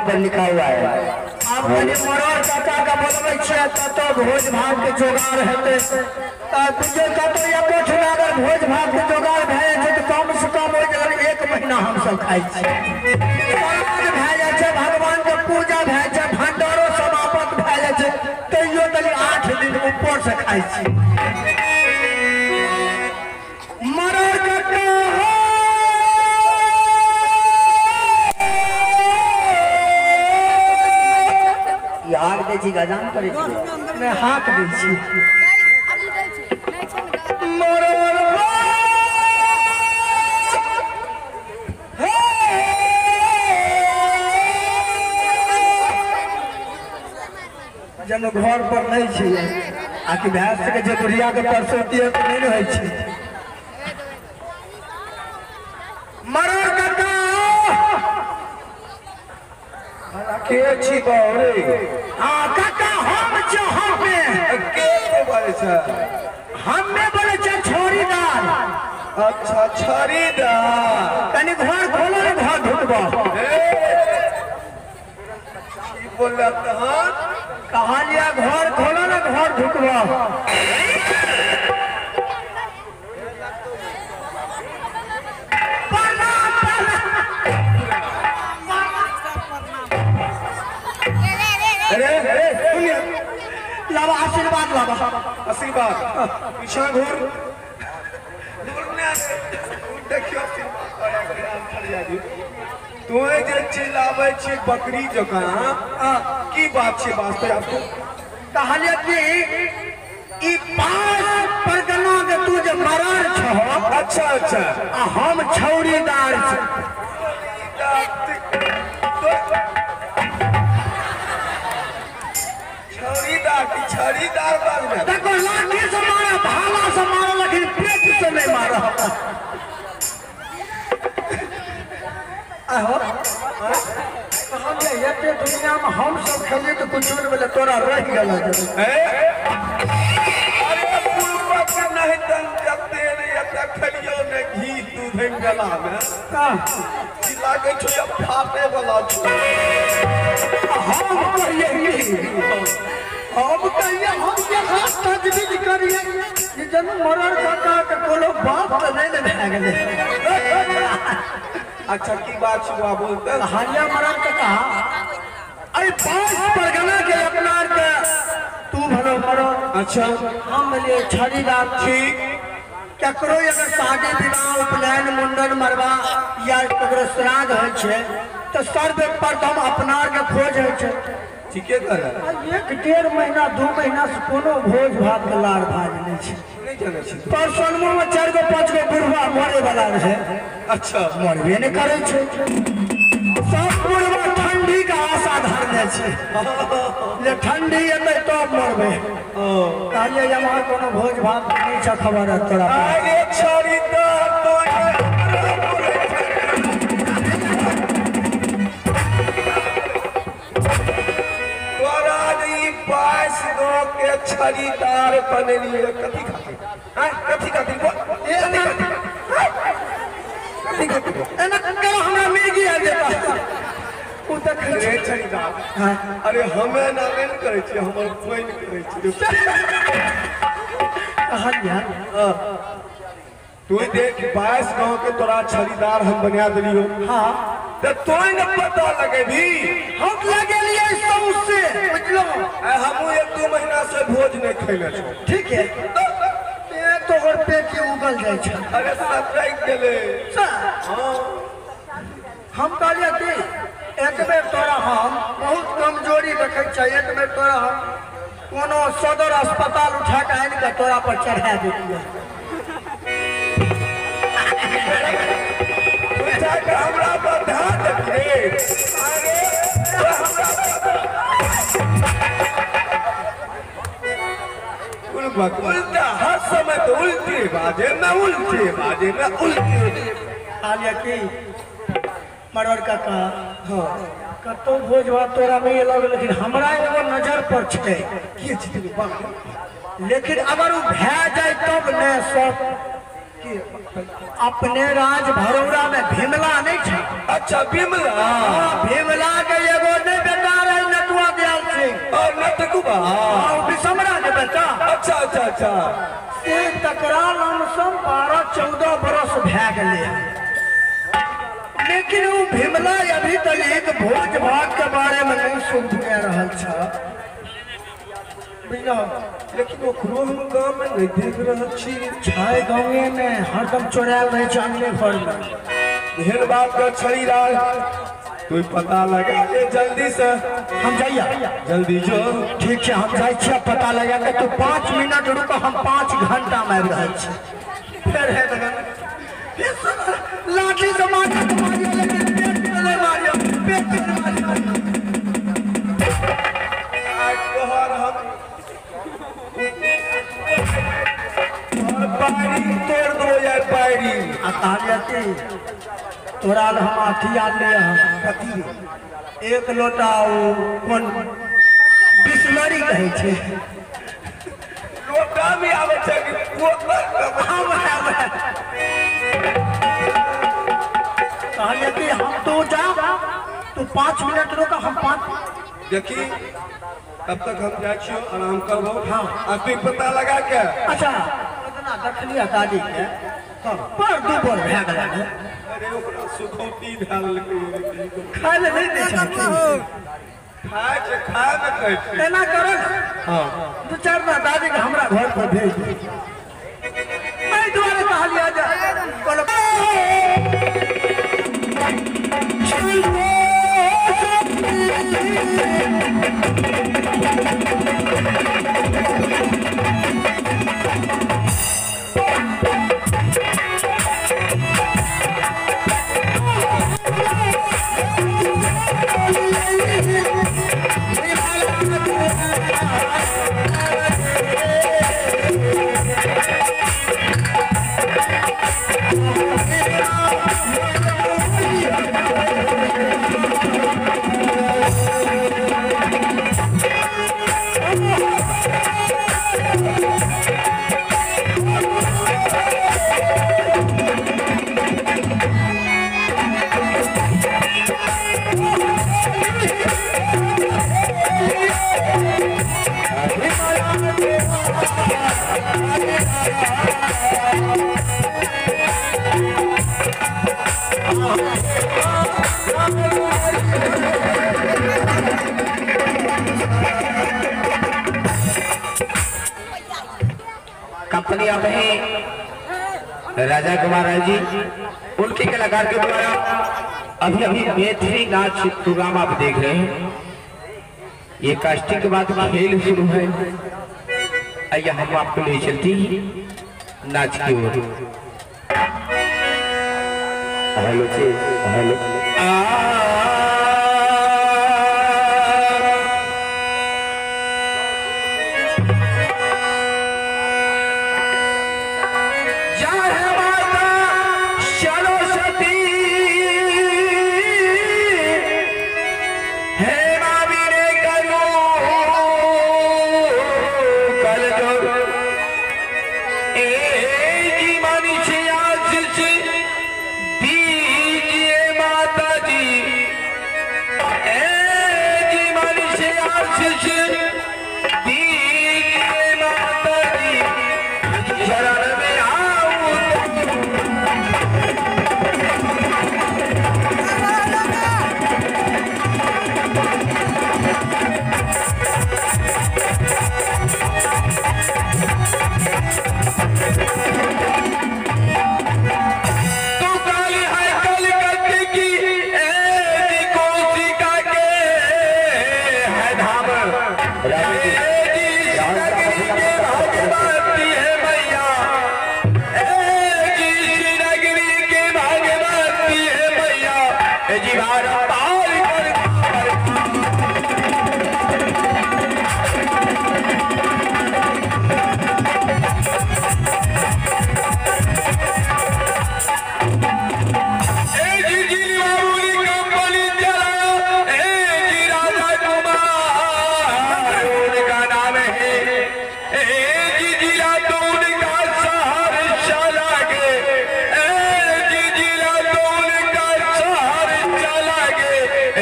पर लिखा हुआ है। आप मरोड़ काका का बोलबै छियै कतौ भोज भात के जोगाड़ हेतै त कतौ एको ठिना अगर भोज भात के जोगाड़ भए जाइ छै तऽ कम से कम ओहि जगह एक महीना हमसब खाइ छियै। श्राद्ध भए जाइ छै, भगवान के पूजा भए जाइ छै, भंडारो समापन भए जाइ छै, तैयो तनी 8 दिन ऊपर से खाइ छियै। मरोड़ काका हाथ दै छी गजान करै छी मैं हाथ दै छी। मरोड़ जन घर पर नहीं छी आकि भैंस के जे बुढ़िया के परसौती है नहीं रहै छी। मरोड़ काका के छी बाबरे? हाँ काका हम छो, हमे के बोलै छै? हमे बोलै छै छोरीदार। अच्छा छोरीदार, तनी घर खोलो ने घर ढुकबो। की बोलला तहन? कहलिया घर खोलो ने घर ढुकबो। अरे सुनिए, लावा आशीर्वाद, लावा आशीर्वाद। पीछा घूर देखियो तोहे जे चिल्लाबै छी बकरी जकाँ की बात छै वास्ते आपको? कहलिए कि ई 5 परगना के तू जे मरड़ छहो। अच्छा अच्छा, आ हम छौरीदार छी। छड़ीदार बात में देखो लाठी से मारा, भाला से मारा, लेकिन पेट से नहीं मारा। आहो हम जे एते दुनिया में हम सब खेलिए तो कुछ नहीं बोले, तोरा रह गेल। अरे पुरपक नहीं तन जते नहीं एते खेलियो ने घी दूध गला में की लागे छो अब फाटे वाला छो। हम कहिए की अब कहिए हम केकरा तजवीज करिए जे जन मरर काका के कोनो बात त नहीं ने भए गेलै। अच्छा की बात छुआ बोलते हालिया मरर काका अरे 5 परगना के अपना के तू भलो मरो। अच्छा हम लिए छड़ीदार ठीक केकरो अगर शादी विवाह उपनयन मुंडन मरवा या केकरो श्राद्ध होइ छै तो सर्वप्रथम अपना के खोज होइ छै। ठीके कहल। 1-1.5 महीना 2 महीना से कोनो भोज भात के लार भाज नहीं छै। नहीं जानै छी। परसनमो में 4 गो 5 गो बुढ़वा मरे वाला रहै। अच्छा मरबे नहीं करै छै। सब बुढ़वा ठंडी के आशा धरने छै जे ठंडी एतै तब मरबै। कहलियै एम्हर कोनो भोज भात नहीं छै खबर तोरा। अरे छोड़ी तो तोरा ई 22 गाँव के छड़ीदार बनेलियै कथी खातिर? हैं कथी खातिर? कथी खातिर? एना करो हमरा मिर्गी आबि जेतै। ओ देखै छै छड़ीदार। अरे हमे ना नहि करै छियै, हमर पानि करै छियै। कहलियै तू देख 22 गाँव के तोरा छड़ीदार हम बना देलियो। हाँ तो तोय न पता लगेबी। हम लगेलियै सौंसे बुझलो। हमहूँ 1-2 महीना से भोज नहीं खैले छौ। ठीक है तोहर पेट उगल जाइ छै। अरे सटक गेलै। हाँ हम कहलियै कि एक बेर तोरा हम बहुत कमजोरी देखै छियै, एक बेर तोरा हम कोनो सदर अस्पताल उठा के आनि के तोरा पर चढ़ा देतियै। उठा के हमरा पर ध्यान देतियै। अरे हमरा उल्टा हर समय तो उल्टे बाजे में उल्टे बाजे में उल्टे। कहलियै कि मरर काका हाँ कतौ भोज भात तोरा नहीं एलौ लेकिन हमरा एगो नजर पर छै। की छै? लेकिन अगर ओ भए जाय तब ने सब अपने राज भरौरा में भीमला नहीं छै। अच्छा भीमला। हाँ भीमला के एगो नहीं बेटा रहे नटुआ दयाल सिंह। और नटकुबा। हाँ बिसमरा के बेटा। अच्छा अच्छा अच्छा। से तकरा लमसम 12-14 बरस भए गेलै लेकिन वो भीमला अभी तक एक भोज भात के बारे में नहीं सुन रहल छ बुझलो। लेकिन ओकरो हम गाँव में नहीं देख रहल छी। छै गाँवे में हरदम चोरायल रहै छै अंगने घर में। एहन बात के छड़ीदार तू पता लगा ले जल्दी से। हम जाइया जल्दी जो। ठीक छै हम जाइ छियै पता लगा के। तू 5 मिनट रुक हम 5 घंटा में आबि रहल छी। फेर है लाठी से मारियो लेकिन पेट में नहीं मारियो, पेट में मारियो। आज तोहर हम और पारी तोड़ दो यार पारी। आ कहलियै कि तोरा हम अथी आनलियै हन कथी? 1 लोटा ओ कोन बिसलरी कहै छै। लोटा भी आबै छै कि बोतल? कहलियै कि हम तो जा तू 5 मिनट रुक हम 5 देखी तब तक हम जाइ छियौ आराम करबौ। हाँ आ तू पता लगा के। अच्छा ओतना देखलियै दादी के पर 2 बर भए गेलै। अरे ओकरा सुखौती भए गेलै। खाय लए नहि दै छै। खाय छै खाय मे कहै छै। एना करऽ हाँ 2-4 ना दादी के हमरा घर पर भेज दे। एहि दुआरे कहलियै जे कोनो कंपनी आप हैं राजा कुमार राय जी, उनके कलाकार के द्वारा अभी अभी मैथिली नाच प्रोग्राम आप देख रहे हैं। ये कास्टिंग के बाद खेल शुरू है। आइए हम आपको ले चलती हैं नाच की ओर। हेलो जी, हेलो।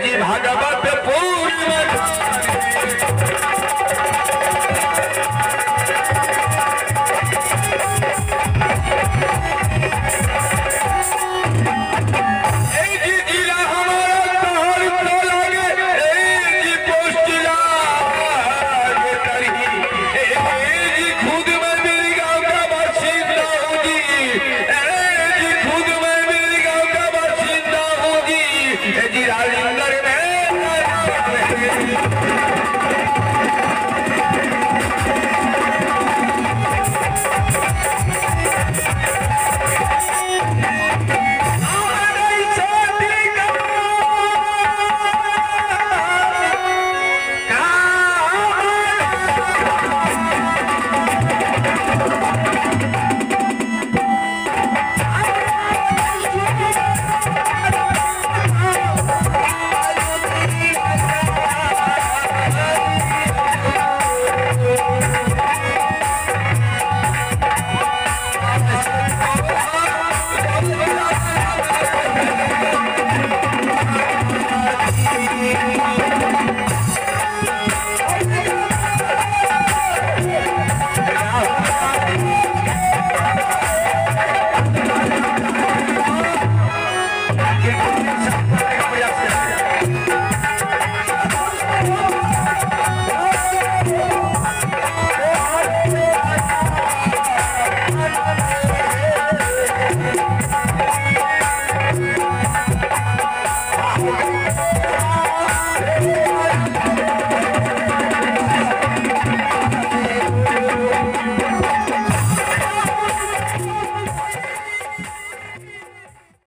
जी भागवत पूर्ण।